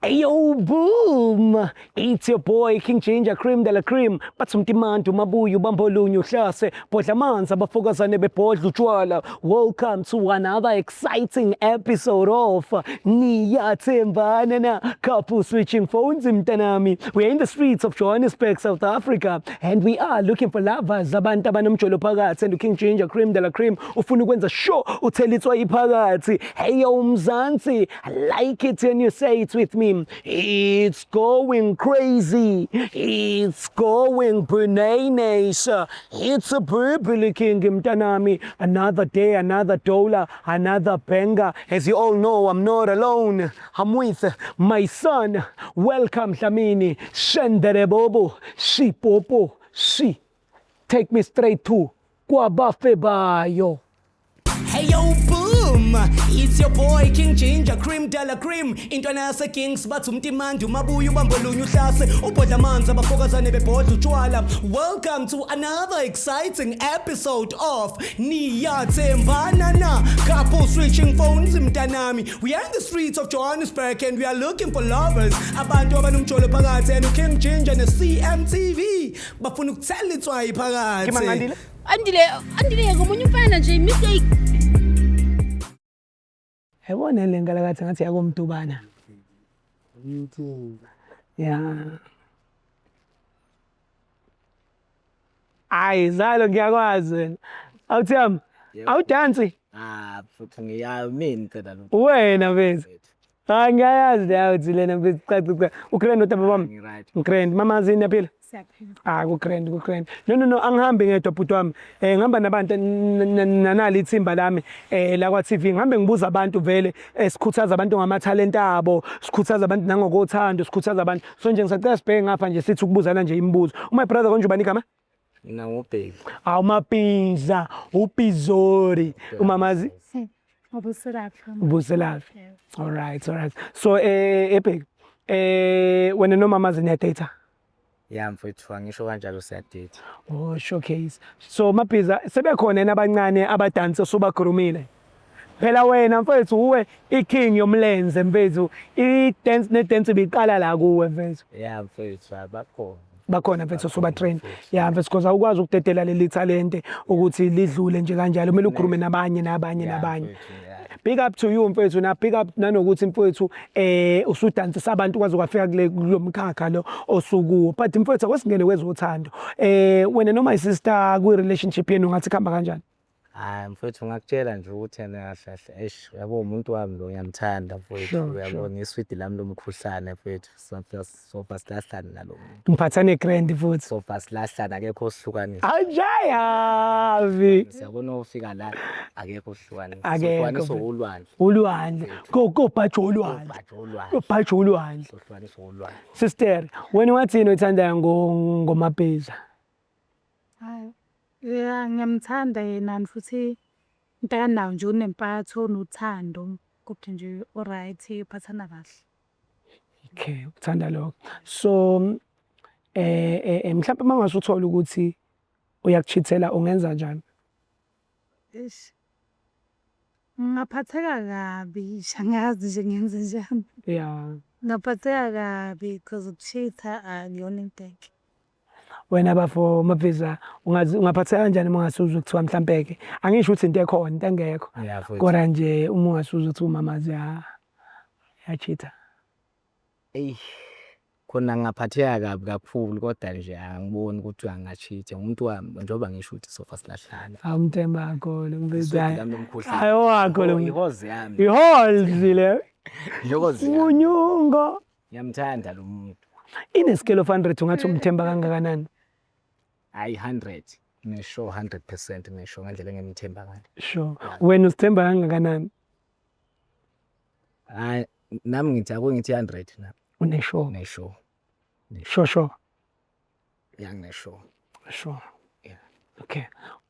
Ayo boom! It's your boy King Ginger Cream de la Cream. Bathi umtimantu mabuye ubamba olunye uhlase bhodla amanzi abafokazane bebhodla utshwala. Welcome to another exciting episode of Niyathembana na Couple Switching Phones mntanami. We are in the streets of Johannesburg, South Africa and we are looking for lovers abantu abanomjolo phakathi and King Ginger Cream de la Cream ufuna ukwenza sure uthela itswayi phakathi. Hey yo Mzansi, I like it when you say it with me. It's going crazy. It's going bananas. It's a purple king mntanami. Another day, another dollar, another banger. As you all know, I'm not alone. I'm with my son. Welcome Dlamini. Shendere bobo. Shi popo. Shi. Take me straight to kwabafebayo. Hey yo boom, it's your boy King Ginger Cream de la Cream. Intwana yase Kings bathi umtimandi umabuye ubambolunye uhlase ubhodla amanzi abafokazane bebhodla utshwala. Welcome to another exciting episode of Niyathembana na Couple Switching Phones mntanami. We are in the streets of Johannesburg and we are looking for lovers. Abantu abanomjolo phakathi and King Ginger ne CMTV bafuna ukuthela itswayi phakathi. Kimangandile? Andile, Andile ngomunye umfana nje mistake. Yabona le nkalakatha ngathi yakomdubana. YouTube. Ya. Hayi zalo ngiyakwazi wena. Awuthiyami. Awudansi. Ah, futhi ngiyayo mina phela lo. Wena mfethu. Hayi ngiyayazi leyo uthi lena mfethu cha cha cha. Ugrand udaba wami. Ngi-right. Ngigrand. Mama zini yaphila? Siyaphila. Ah ku-grand ku-grand. No no no angihambi ngedwa bhuti wami. Eh ngihamba nabantu nanali ithimba lami eh la kwa TV ngihambe ngibuza abantu vele eh, sikhuthaza abantu ngamathalenta abo, sikhuthaza abantu nangokothando, sikhuthaza abantu. So nje ngisacela sibheke ngapha nje sithi ukubuzana nje imibuzo. My brother konje ubani igama? Mina ngubheki. Awu Mapinza, uPizori. Umamazi Ubuselaphi. ubuselaphi. All right, all right. So eh ebheki eh wena nomamazi niyadate? Ya mfethu angisho kanjalo siyadate. Oh showcase. So Mabhiza sebekhona yena abancane abadansi osubagrumile. Phela wena mfethu uwe iking yomlenze mfethu. I-dance ne-dance ibiqala la kuwe mfethu. Ya mfethu abakhona. Bakhona mfethu osuba train. Ya mfethu because awukwazi ukudedela leli talente ukuthi lidlule nje kanjalo. Kumele ukhulume nabanye nabanye Ya, nabanye. mfethu, ya. Big up to you mfethu na big up nanokuthi mfethu eh usudansisa abantu kwaze kwafika kule kulomkhakha lo osukuwo. But mfethu akwesingene kwezothando. Eh wena noma i sister kwi relationship yenu ngathi kuhamba kanjani? Hayi mfethu ngakutshela nje ukuthi ena kahle kahle eish uyabo umuntu wami lo ngiyamthanda mfethu Sure, uyabo ngiswidi lami lomkhuhlane mfethu sofa sofa silahlane nalo muntu. Ngiphathane grand futhi. Sofa silahlane akekho osihlukanisa. Anjayavi. Siyabona ufika la akekho osihlukanisa. Akekho, Sohlukaniswa mfethu. ulwandle. Ulwandle. Go go bhajo ulwandle. Bhajo ulwandle. Go bhajo ulwandle. Sohlukaniswa ulwandle. Sister, wena wathini oyithandayo ngo ngoMabhiza? Hayi. Ya ngiyamthanda yena futhi into akanayo nje unempatho unothando kodwa nje u-right uphathana kahle. Okay, uthanda lokho. So eh eh mhlawumbe mangase uthola ukuthi uyakuchithela ungenza njani? Eish. Ngingaphatheka kabi, angazi nje ngenze njani. Yeah. Ngingaphatheka kabi because ukucheat-a akuyona into enhle. Wena bafo Mabhiza ungazi ungaphatheka kanjani uma ungase uzwe kuthiwa mhlampe ke angisho ukuthi into ekhona into engekho. Yeah, mfethu. Kodwa nje uma ungase uzwe kuthiwa umamazi ya yachitha. Eyi khona ngingaphatheka kabi kakhulu kodwa nje angiboni ukuthi angachitha umuntu wami njengoba ngisho ukuthi sofa silahlane. Awumthemba kakhulu mfethu. Iswidi lami lomkhuhlane. Hayi owakho lo. Ihozi yami. Ihozi le. Ihozi yami. Munyungo. Ngiyamthanda lo muntu. In a scale of 100 ungathi umthemba kangakanani? Hayi 100. Ngisho 100% ngisho ngendlela engimthemba ngayo. Sure. Wena usithemba kangakanani? Hayi nami ngithi ake ngithi 100 na. Une sure. Ne sure. Sure sure. Ya ngine sure. Sure. Yeah. Okay.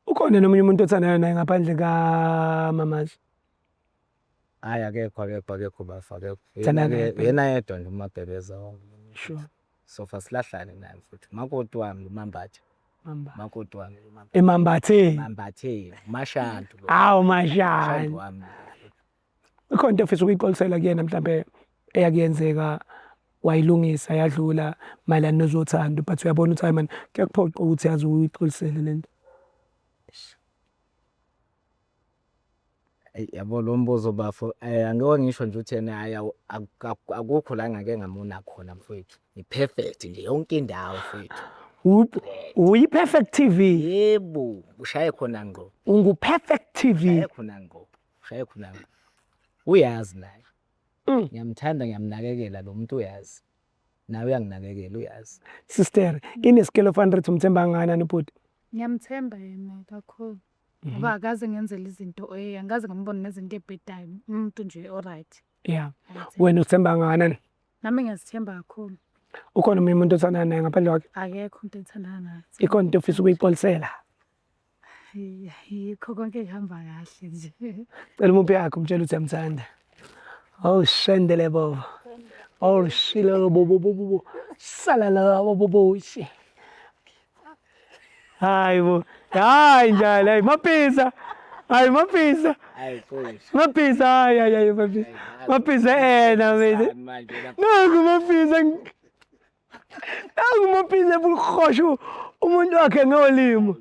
Ukhona nomunye umuntu othandayo naye ngaphandle ka mamazi? Hayi akekho akekho akekho bafa akekho. Thanda Yena naye ke yena yedwa nje umabhebeza wami. Sure. Sofa silahlane naye mfethu. Makoti wami umambatha. Mamba. Makoti wami umambatha. Emambathe. Mambathe umashandu lo. Awu Mashandu mashani. wami. Ikhona into ofisa ukuyixolisela kuyena mhlambe eyakuyenzeka Wayilungisa yadlula mayelana nezothando but uyabona ukuthi hayi man kuyakuphoqa ukuthi yazi uyixolisele lento. Eyi yabo lo mbuzo bafo angeke ngisho nje ukuthi ena hhayi akukho la engake ngamona khona mfwethu. Ngi-perfect nje yonke indawo mfwethu. Uyi-Perfect T_V. Yebo, ushaye khona ngqo. Ungu-Perfect T_V. Ushaye khona ngqo, ushaye khona ngqo. Uyazi naye. Ngiyamthanda ngiyamnakekela lo muntu uyazi. Naye uyanginakekela uyazi. Sister, in a scale of 100 umthemba kangakanani ubhuti? Ngiyamthemba yena kakhulu. Ngoba akaze ngenzele izinto angikaze ngimbone nezinto ey'bhedayo, umuntu nje o-right. Yeah. Wena uthemba kangakanani? Nami ngiyazithemba kakhulu. Ukhona omunye umuntu othandana naye ngaphandle kwakhe? Akekho umuntu engithandana naye. Ikhona into ofisa ukuyixolisela? Yikho konke kuhamba kahle nje. Cela umuphi yakhe umtshele ukuthi uyamthanda. Oh shendele bobo. Oh shilo bobo bobo. Salala bobo bobo. Hayi bo. Hayi njalo hayi mapisa. Hayi mapisa. Hayi mfowethu. Mapisa hayi hayi hayi mapisa. Mapisa ena mfethu. Nangu mapisa. Nangu mapisa bukhosho umuntu wakhe ngolimo.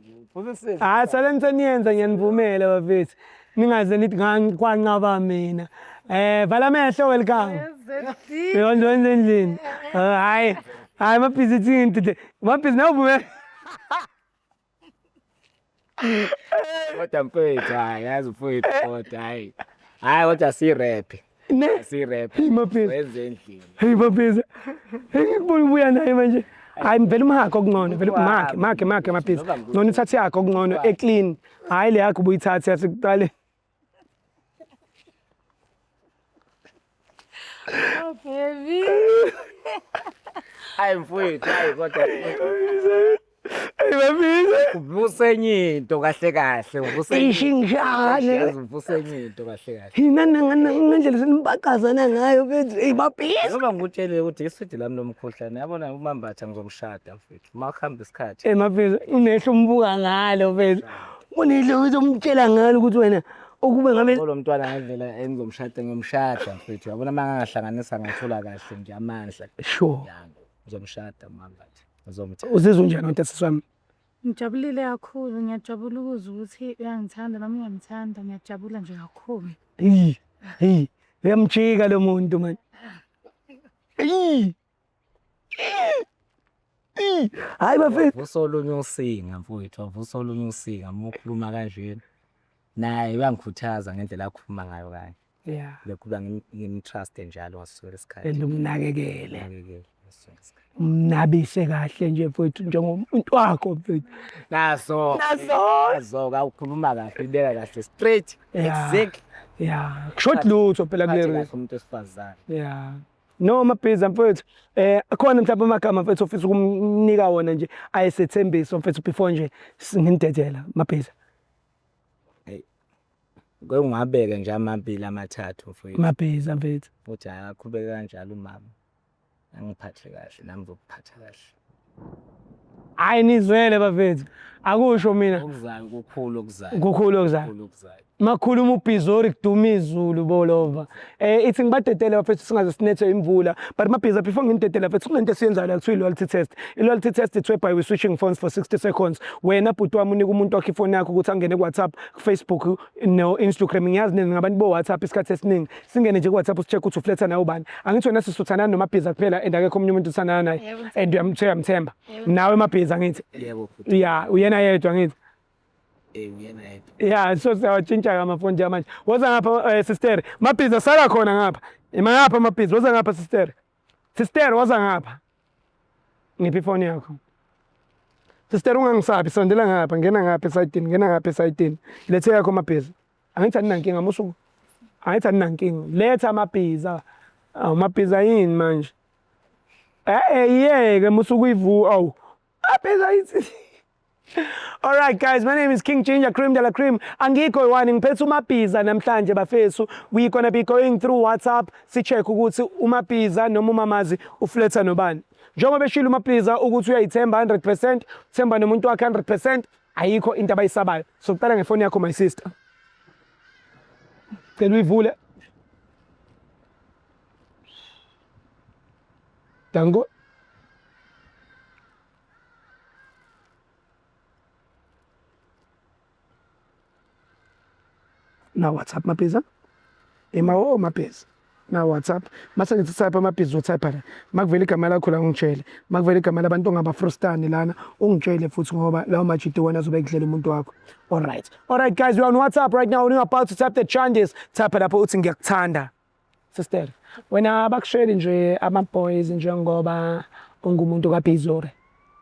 Hayi sale niseniyenza ngiyanivumela bafethu. Ningaze nithi kwanqaba mina. Vala amehlo welcome. Yonke endlini. Hayi. Hayi mabhizi ithi mabhizi nawe uvume. Kodwa mfowethu hayi yazi mfowethu kodwa hayi. Hayi kodwa si-rap. Ne. Si-rap. Hey mabhizi. Wenze endlini. Hey mabhizi. Hey ngikubona ubuya naye manje. Hayi vele umhakhe okungcono vele makhe makhe makhe mabhizi. Ngcono uthathe yakho okungcono e-clean. Hayi le yakho ubuyithathe yasekuqale. Oh baby. Hayi mfowethu hayi kodwa Hey mabhizi. uvusa enye into kahle kahle uvusa Ishingishane. Yazi uvusa enye into kahle kahle. Hina ngendlela senibaqazana ngayo mfethu. Hey mabhizi. Njengoba ngikutshelile ukuthi iswidi lami lomkhuhlane yabona uMambatha ngizomshada mfethu. Uma kuhamba isikhathi. Hey mabhizi unehlo umbuka ngalo mfethu. Unehlo uzomtshela ngalo ukuthi wena ukube ngabe Lo mntwana ngendlela engizomshada ngiyomshada mfethu. Yabona uma ngangahlanganisa ngathola kahle nje amandla. Sure. Ya, ngizomshada uMambatha. Ngizomthanda. Uzizwa unjani wena sisi wami? Ngijabulile kakhulu, ngiyajabula ukuzwa ukuthi uyangithanda nami ngiyamthanda, ngiyajabula nje kakhulu. Hey, hey, uyamjika lo muntu man. Hey. Hayi bafethu. Vusa olunye usinga mfowethu, wavusa olunye usinga uma ukhuluma kanjena. Naye uyangikhuthaza ngendlela akhuluma ngayo kanye. Yeah. Lokuba ngim-trust njalo ngaso sonke isikhathi. And umnakekele. Nginakekele ngaso sonke isikhathi. Umnabise kahle nje mfowethu njengomuntu wakho mfethu. Naso. Naso. Naso awukhuluma kahle, ibeka kahle straight. Yeah. Exactly. Yeah, kusho lutho phela Phathe kule kahle umuntu wesifazane. Yeah. No mabhiza mfowethu. Akhona mhlawumbe amagama mfethu ofisa ukumnika wona nje ayisethembiso mfethu before nje singinidedela mabhiza. Hey. Ke ungabeke nje amabili amathathu mfowethu. Mabhiza mfethu. Uthi hayi aqhubeke kanjalo umama. Angiphathe kahle nami ngizokuphatha kahle. Hayi nizwele bafethu. Akusho mina. Okuzayo kukhulu okuzayo. Kukhulu okuzayo. Kukhulu okuzayo. Makhuluma uBhizori kuduma izulu bolova. Ithi ngibadedele bafethu singaze sinethwe imvula. But mabhiza before nginidedele bafethu kunento esiyenzayo la kuthiwa i-loyalty test. I-loyalty test it's whereby we switching phones for 60 seconds. Wena bhuti wami unika umuntu wakho ifoni yakho ukuthi angene ku-WhatsApp, ku-Facebook no-Instagram. Ngiyazi nina ngabantu bo-WhatsApp isikhathi esiningi. Singene nje ku-WhatsApp usi-check ukuthi ufletha nawe ubani. Angithi wena sisuthandana noMabhiza kuphela and akekho omunye umuntu othandana naye. Yebo. And uyamthemba. Nawe Mabhiza ngithi. Yebo futhi. Yeah, uyena yedwa ngithi. Uyena yedwa. Yeah, so siyawatshintsha amafoni njengamanje. Woza ngapha sister. Mabhiza sala khona ngapha. Ima ngapha Mabhiza, woza ngapha sister. Sister woza ngapha. Ngiphi ifoni yakho? Sister ungangisabi, sondela ngapha, ngena ngapha esayidini, ngena ngapha esayidini. Lethe yakho Mabhiza. Angithi aninankinga musuku. Angithi aninankinga. Letha Mabhiza. Awu Mabhiza yini manje? Yeke musuku ivu awu. Mabhiza yithi. All right guys, my name is King Ginger Cream de la Cream. Angikho one ngiphethe uMabhiza namhlanje bafethu. We gonna be going through WhatsApp si-check ukuthi uMabhiza noma uMamazi ufletha nobani. Njengoba eshilo uMabhiza ukuthi uyayithemba 100%, uthemba nomuntu wakhe 100%, ayikho into abayisabayo. So kuqala ngefoni yakho my sister. Cela uyivule. Danko. Na WhatsApp Mabhiza. Ema o Mabhiza. Na WhatsApp. Mase ngithi type Mabhiza utype la. Makuvela igama lakho la ungitshele. Makuvela igama labantu ongabafrustani lana ungitshele futhi ngoba lawo majidi wona azobe ekudlela umuntu wakho. All right. All right guys, we are on WhatsApp right now. We're about to type the changes. Type lapho uthi ngiyakuthanda. Sister, wena abakusheli nje ama-boys njengoba ungumuntu kaBhizore.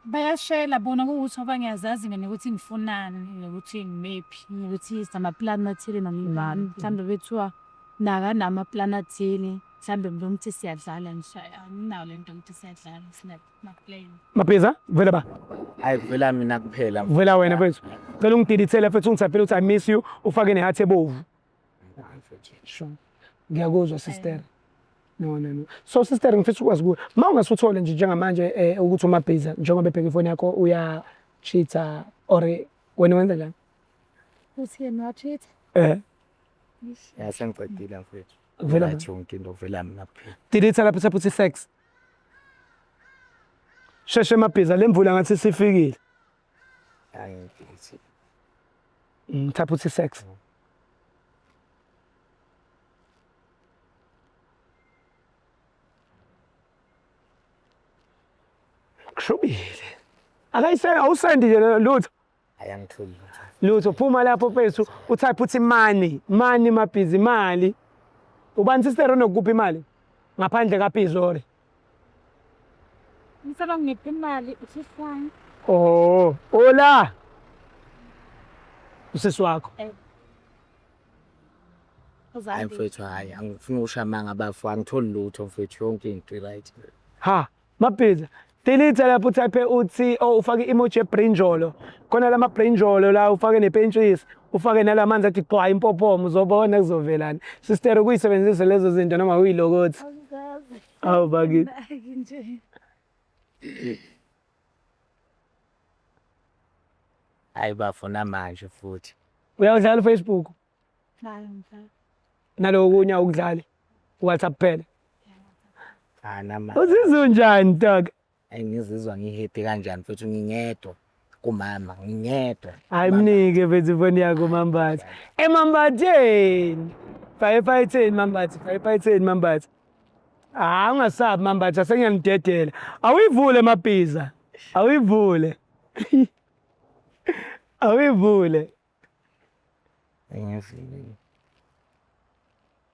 Bayashela bona kuwukuthi ngoba ngiyazazi mina ukuthi ngifunani nokuthi ngimephi nokuthi sinamaplani athile nomngani mhlawumbe bethiwa nakanamaplani athile mhlawumbe ngibona ukuthi siyadlala nje anginayo le nto ukuthi siyadlala sinama-plan. Mabhiza, vela ba. Hayi kuvela mina kuphela. Vela wena mfethu. Cela ungidilithele mfethu ungithaphele uthi I miss you ufake nehathi ebovu. Sure. Ngiyakuzwa sister. No no no. So sister ngifisa ukwazi kuwe. Uma ungasuthole nje njengamanje eh, ukuthi umabhiza njengoba ebheka ifoni yakho uya cheater or wena wenza njani? Uthi yena wa-cheater? Eh. Ya sengicedile mfethu. Vela Right yonke into vela mina kuphela. Delete lapho type uthi sex. Sheshe mabhiza lemvula ngathi sifikile. Angithi. Type uthi sex. Kushubile. Akayise awusendi nje lutho. Ayangitholi lutho. Lutho phuma lapho mfethu utype uthi money, money mabhizi imali. Ubani sister onokupha imali? Ngaphandle kaBhizore. Ngicela ungiphe imali usisi wami. Oh, hola. Usisi wakho. Eh. Hayi Uzandile. mfethu hayi angifuni ukusho amanga bafo angitholi lutho mfethu yonke into right. Ha, Mabhiza. Delete lapho utype uthi oh ufake emoji yebrinjolo. Khona lama brinjolo la ufake nepentshisi, ufake nalamanzi athi gqwa impopomo uzobona kuzovelani. Sister ukuyisebenzisa lezo zinto noma uyilokothi. Angizazi. Awu bakithi. Naki nje. Hayi bafo namanje futhi. Uyawudlala uFacebook Hayi ngidlala. nalowo kunye awukudlali. WhatsApp kuphela. Ah namanje. Uzizwa unjani dog? Hayi ngizizwa ngihappy kanjani mfethu ngingedwa kumama ngingedwa. Hayi mnike mfethu ifoni yakho Mambatha. Emambatheni. Firefighteni Mambatha, firefighteni Mambatha. Ah ungasabi Mambatha sengiyanidedela. Awuyivule Mabhiza. Awuyivule. Awuyivule. Ngizile.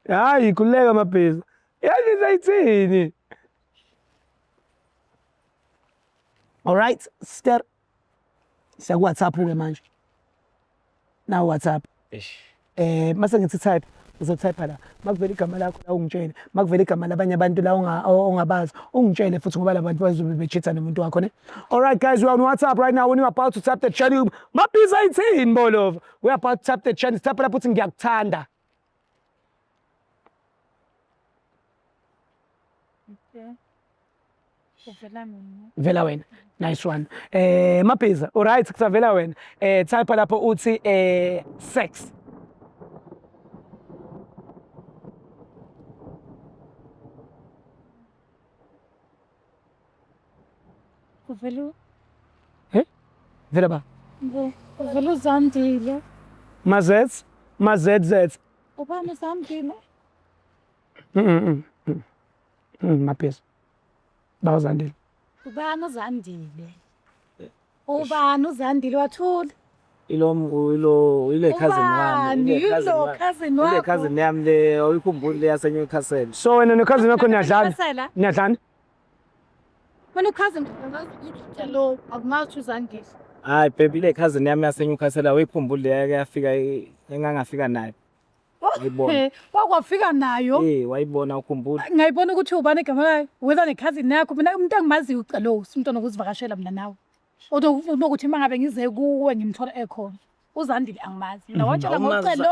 Hayi khululeka Mabhiza. Yazi sayithini? All right, sister. Siya ku WhatsApp ke manje. Now WhatsApp. Eish. Eh mase ngithi type uzotype la makuvela igama lakho la ungitshele makuvela igama labanye abantu la ongabazi ungitshele futhi ngoba labantu bazobe bechitha nomuntu wakho ne. All right guys, we are on WhatsApp right now when you are about to tap the channel. Mabhiza ithini bolova? We are about to tap the channel. Tap lapho uthi ngiyakuthanda. Okay. Uvela mina. Vela wena. Nice one. Eh Mabhiza, all right kusavela wena. Eh type lapho uthi eh sex. Uvela He? Vela ba. Uvela uZandile. Mazet, mazet zet. Ubani uZandile? Mhm. Mabhiza. Bawuzandile. Ubani uZandile? Ubani uZandile wathula? Ilo ilo ile cousin wami. Ubani? Ile cousin Ilo wami. cousin Ile wakho. cousin yami le oyikhumbula le yase Newcastle. So wena necousin yakho niyadlana? Newcastle? Niyadlana? Wena ucousin lo akumazi uZandile. Hayi baby ile cousin yami yase Newcastle awuyikhumbula le yake yafika engangafika nayo. Wayibona. Wakwafika nayo. Eh wayibona ukhumbula. Ngayibona ukuthi ubani igama layo. Wena necousin yakho mina umuntu engimaziyo ucelo umuntu onokuzivakashela mina nawe. Unokuthi uma ngabe ngize kuwe ngimthola ekhona. uZandile angimazi. Mina watshela ngocelo.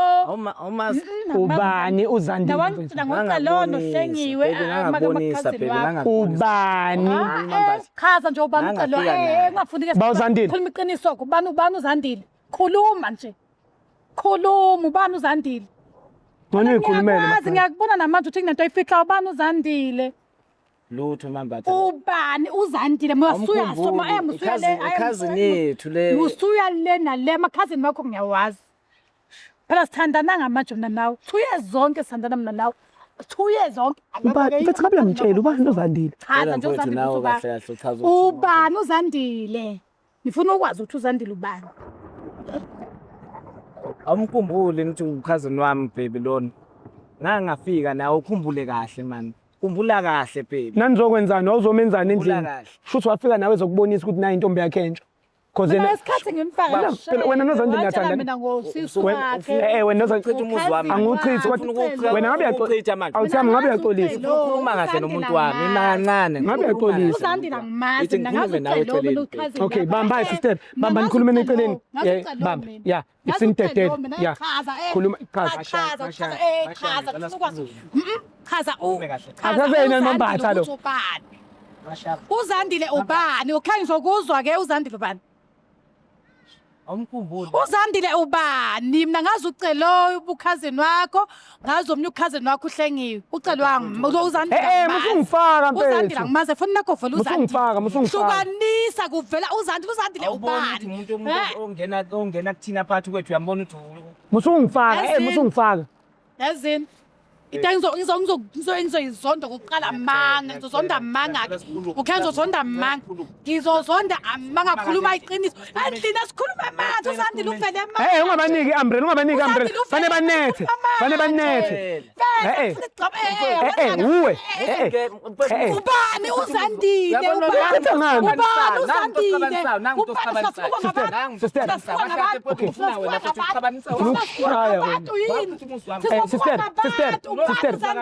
Awumazi. Ubani uZandile? Nawangitshela ngocelo nohlengiwe Ngangabonisa baby ngangabonisa. Ubani? Chaza nje ubani ucelo. Ngangafika naye. Eh ungafuni ke. Ba uZandile. Khuluma iqiniso ubani ubani uZandile. Khuluma nje. Khuluma ubani uZandile. Ngcono uyikhulumele. Ngiyakwazi ngiyakubona namanje ukuthi kunento oyifihla ubani uZandile. Lutho MaMbatha. Ubani uZandile? Musuya soma eh musuya le Cousin yethu le. Musuya le nale amakhazini wakho ngiyawazi. Phela sithandana ngamanje mina nawe. 2 years zonke sithandana mina nawe. 2 years zonke. Ubani mfethu, ngabe uyamtshela ubani uZandile? Chaza nje Mfowethu, uZandile nawe ukuthi ubani. kahle kahle uchaza ukuthi Ubani uZandile? Ngifuna ukwazi ukuthi uZandile ubani. Awumkhumbuli ngithi ukhazini wami baby lona. Ngake ngafika nawe, ukhumbule kahle man. Khumbula kahle baby. Nanizokwenzani? Wawuzomenzani Khumbula endlini? kahle. Shuthi wafika nawe ezokubonisa ukuthi nayi intombi yakhe entsha. Cause Mina yena isikhathi ngimfaka Phela wena noZandile Watshela niyathandana. mina ngosisi wakhe. Wena Uchitha umuzi wami. Angiwuchithi Ufuna kodwa wena ngabe ukuchitha manje. Awuthami, ngabe uyaxolisa. Ukhuluma kahle nomuntu wami ima kancane. Ngabe uyaxolisa. uZandile angimazi Ithi mina, ngikhulume ngazi nawe ucelo mina eceleni. ukhazini. Okay, bamba sister. Bamba, nikhulume eceleni. Yeah, bamba. Yeah, isinidedele. Yeah. Khuluma, chaza. Chaza, chaza, chaza, ngifuna ukwazi. Chaza u. Khulume kahle. Chaza Akazena uZandile noMbatha lo. ukuthi ubani. uZandile ubani? Okay, ngizokuzwa ke, uZandile ubani? Awumkhumbuli. uZandile ubani? Mina ngazi ucelo ubukhazini wakho, ngazi omnye ukhazini wakho uhlengiwe. Ucelo wangi, uZandile. Eh, musungifaka uZandile mfethu. angimazi, efoni nakho vela uZandile. Musungifaka, musungifaka. Hlukanisa kuvela uZandile, uZandile Awuboni ukuthi ubani? umuntu ongena kuthina phakathi kwethu, uyambona ukuthi Musungifaka, Yazini. musungifaka. Yazini. Into engizoyizonda kuqala amanga, ngizozonda amanga ke. Okay, ngizozonda amanga. Ngizozonda amanga, khuluma iqiniso. Endlini asikhuluma manje, uZandile uvele amanga. Ungabaniki i-umbrella, ungabaniki i-umbrella. Fane banethe. Fane banethe. Uwe. Ubani uZandile? Uyabona Ubani? Uthetha ngani? Ubani uZandile? Sister, Ufuna ukushaya wena. Sister, sister, sister, sister,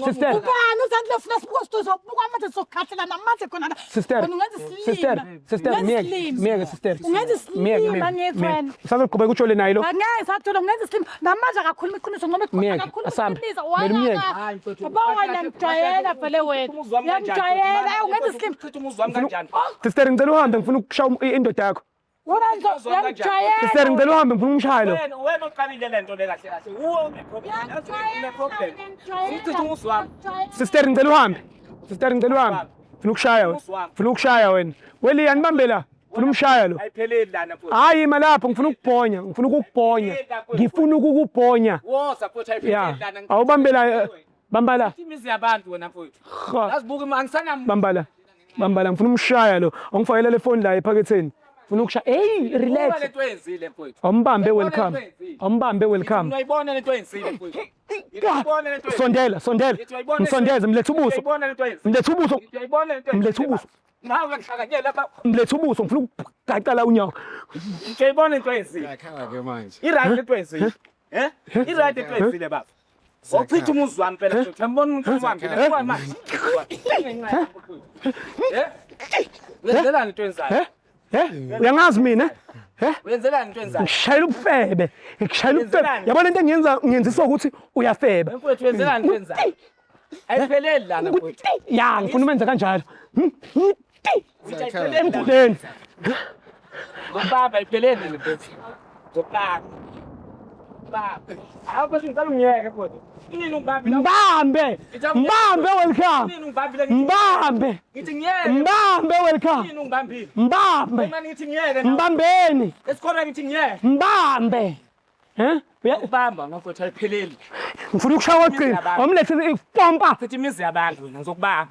sister. Ubani uZandile? Ufuna sibuke, sizobuka manje, sizokhahlelana namanje khona la. Sister, Wena ungenza isilima. sister, sister, Ungenza miyeke, isilima. miyeke sister. Ungenza Miyeke, isilima miyeke, ngithi miyeke. wena. Usazoqhubeka utshole naye lo. Angeke sathola, ungenza isilima. Namanje akakhuluma iqiniso noma Miyeke, akakhuluma asambe. iqiniso. Kumele umyeke. Wena ba wena ngijwayela vele wena. Uyangijwayela, ungenza isilima. Uchitha umuzi wami kanjani? Sister, ngicela uhambe, ngifuna ukushaya indoda yakho. Wena uyangijwayela. Sister, ngicela uhambe, ngifuna umshaya lo. Wena oqalile lento le kahle kahle. Uwe une-problem. Yazi une-problem. Uchitha umuzi wami. Sister, ngicela uhambe. Sister, ngicela uhambe. Ngifuna ukushaya wena. Ngifuna ukushaya wena. Weliya, nibambe la. Ngifuna umshaya lo. Ayipheleli lana mfowethu. Hayi, ima lapho, ngifuna ukubhonya, ngifuna ukukubhonya. Ngifuna ukukubhonya. Woza mfowethu, Ya. ayipheleli lana. Awubambe la, bamba la. Imizi yabantu wena mfowethu. Ha. Yazi buka angisanam Bamba la. Bamba la, ngifuna umshaya lo. Awungifakele le phone la ephaketheni. Ngifuna ukushaya. Hey, Uyibona relax. lento oyenzile mfowethu. Awumbambe Uyayibona welcome. lento oyenzile. Awumbambe welcome. Uyayibona lento oyenzile mfowethu. Uyayibona lento oyenzile. Sondela, sondela. Ngithi uyayibona lento- Msondeze, mlethe ubuso. Uyayibona lento oyenzile. Mlethe ubuso. Ngithi uyayibona lento oyenzile, Mlethe ubuso. baba. Nawe uyangihlanganyela lapha. Mlethe ubuso, ngifuna ukugaqa la unyawo. Ngithi uyayibona lento oyenzile. Ngiyakhala ke manje. I-right lento oyenzile. Eh? I-right lento oyenzile baba. Wawuchitha umuzi wami phela mfowethu. Uyambona umuntu wami phela. Buka manje. Eh? Uyenzelani into oyenzayo? Eh? Eh? Uyangazi mina? Eh? Uyenzelani into oyenzayo? Ngishayela ubufebe. Ngikushayela ubufebe. Uyenzelani? Yabona into engiyenza, ngiyenziswa ukuthi uyafeba. Mfowethu, uyenzelani into oyenzayo? Ayipheleli lana mfowethu. Ya, ngifuna umenze kanjalo. Ngiyakhala. Emguleni. Ngobaba ayipheleli le mfowethu. Ngobaba. Baba. Hawu mfowethu, ngicela ungiyeke mfowethu. Nini ungibambile? Mbambe. Mbambe welcome. Nini ungibambile? Mbambe. Ngithi ngiyeke. Mbambe welcome. Nini ungibambile? Mbambe. Manje ngithi ngiyeke nawe. Mbambeni. Esikhona ngithi ngiyeke. Mbambe. Eh? Ubamba mfowethu, ayipheleli. Ngifuna ukushaya ogcina. Awumlethe ipompa. Sithi imizi yabantu wena, ngizokubamba.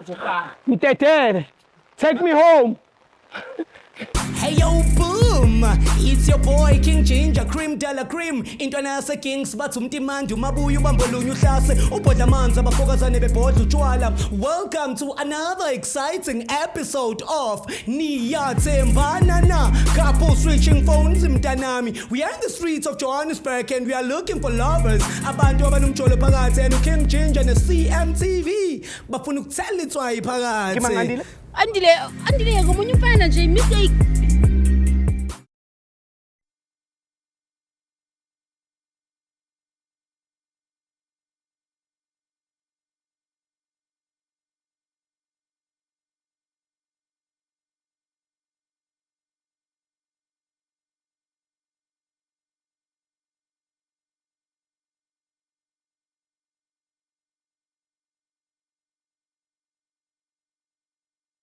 Ngizokubamba. Ngidedele. Take me home. Hey yo, boom! It's your boy King Ginger Cream Della Cream. Intwana yase Kings bathi umtimandi umabuya ubambolunye uhlase ubhodla amanzi abafokazane bebhodla utshwala. Welcome to another exciting episode of Niyathembana Na. Couple switching phones mntanami. We are in the streets of Johannesburg and we are looking for lovers. Abantu abanomjolo phakathi and King Ginger ne CMTV bafuna ukuthela itswayi phakathi. Ngimangandile. Andile, Andile, ngomunye umfana nje mistake.